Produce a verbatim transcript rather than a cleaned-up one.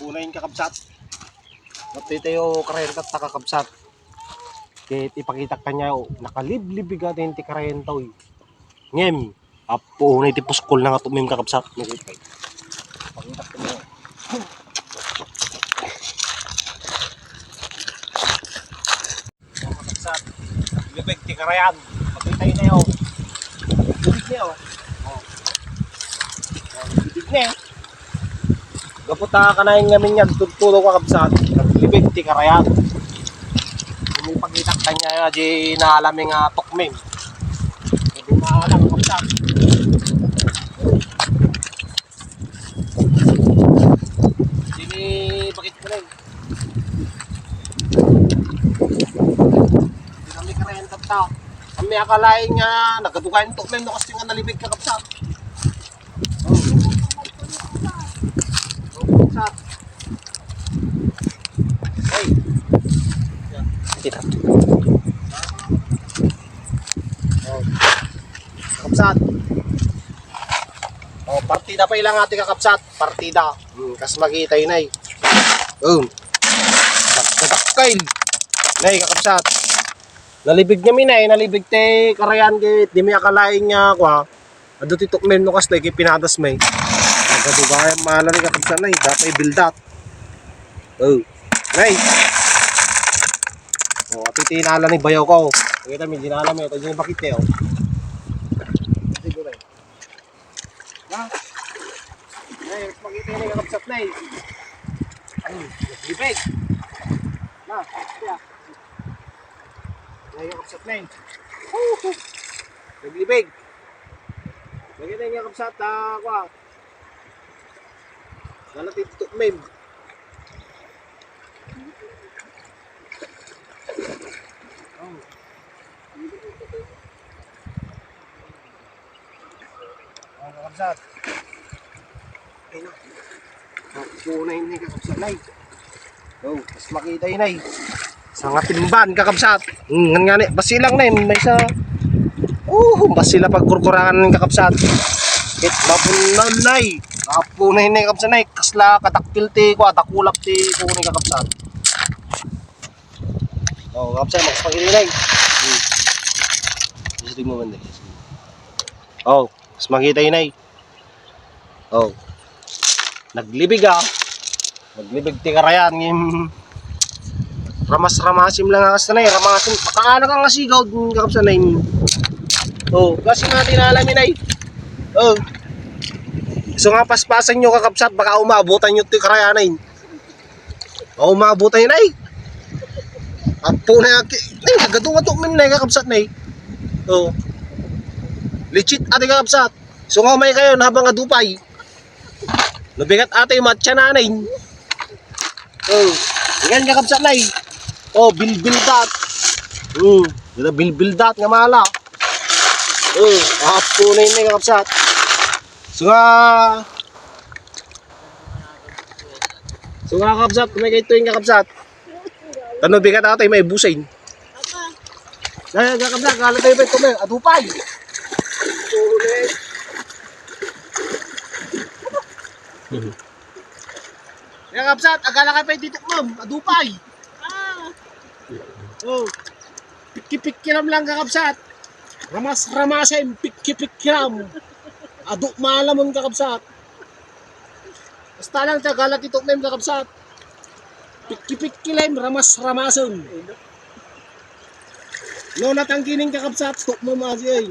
Unay kakabsat. Ditoy tayo karayan ta kakabsat. Ket ipakitak kaniayo, nakaliblibig ata ti karayan tayo. Ngem, apo, unay ti puskol na nga tukmem kakabsat. Pakitak kaniayo. Mga kakabsat, libeg ti karayan. Makita niyo. Libeg niyo. Oh. Oh, libeg niyo. Gapu ta kanayon ngamin nga agtudtudo, kakabsat. Libeg ti karayan. Ipakita kaniayo di naalami nga tukmem. Di maalam, kakabsat. Dini bakit ko na. Di kami karayan tatta. Kami akalain nga nagadugayan tukmem no kasdi nga nalibeg, kakabsat. Oh. Oh, kakabsat. Hey. Kita. Oh. Kakabsat. Oh, partida pa ilang ati, kakabsat. Partida. Hmm, kas makita yun ay. Oh. Nagdadakkel. Nay, kakabsat. Nalibeg kami, nay, nalibeg ti karayan ket di mi akalain nga, kua, adu ti tukmem no kasdi ket pinadas mi. Nagadugayan mala ni kakabsat, nay, dapat ibildat. Oh. Nay. Oh, ati ti naalami bayaw ko. Kita mi, dinala mi, ito yung bakit kayo. Sige, nay. Na? Nay, makita ni kakabsat, nay. Ay, libeg. Na, siya. Nay, kakabsat, nay. Woohoo! Naglibeg. Lagi na yung kakabsat, ah, kwa. Wala ti tukmem. Oh. Oh, kakabsat. Ay, no. Oh, punay ni kakabsat, nay. Oh, mas makita yun, nay. Sa nga timban, kakabsat. Hmm, ngan nga ni, basilang na yun, may sa, oh, basila pagkurkurangan ng kakabsat. Ket mapunan, nay. Mapunan, nay, kakabsat, nay. Kasla, katakpil ti, kwa, dakulak ti, kwa, ni kakabsat. Oh, kakabsat, mas makita yun, nay. Hmm. Gusto mo man, nay. Oh, mas makita yun, nay. Oh. Naglibig, ah. Naglibig ti karayan, ngem ramas-ramasim lang nga kasta, nay, ramasim. Pakaana ka nga sigaw, kakabsat, nay. Oh, kasi nga dinala mi, nay. Oh. So nga paspasan nyo, kakabsat, baka umabutan nyo ti karayan, nay. Oh, umabutan nyo, nay. Apo na, nay, nagaduwa to, nay, kakabsat, nay. Oh. Legit, ati, kakabsat. So nga may kayo, habang adupay. Nabigat ata yung matcha nanay. Oh, yan kakabsat, nay. Oh, bilbildat. Hmm, dito bilbildat nga mala. Oh, apo na yun, nay, kakabsat. So nga, so nga, kakabsat, may kayo yung kakabsat. Tano bigat ata yung may busin. Dahil kakabsat, kalat tayo pa ito, may adupay. Kakabsat, agala kayo pa dito, ma'am. Adupay. Ah. Oh. Pikki-pikkiram lang, kakabsat. Ramas-ramasen, pikki-pikkiram. Adu malamon, kakabsat. Basta lang, agala ti tukmem, kakabsat. Pikki-pikki lang, ramas-ramasen. No, natangkinin, kakabsat, tukmem, asin.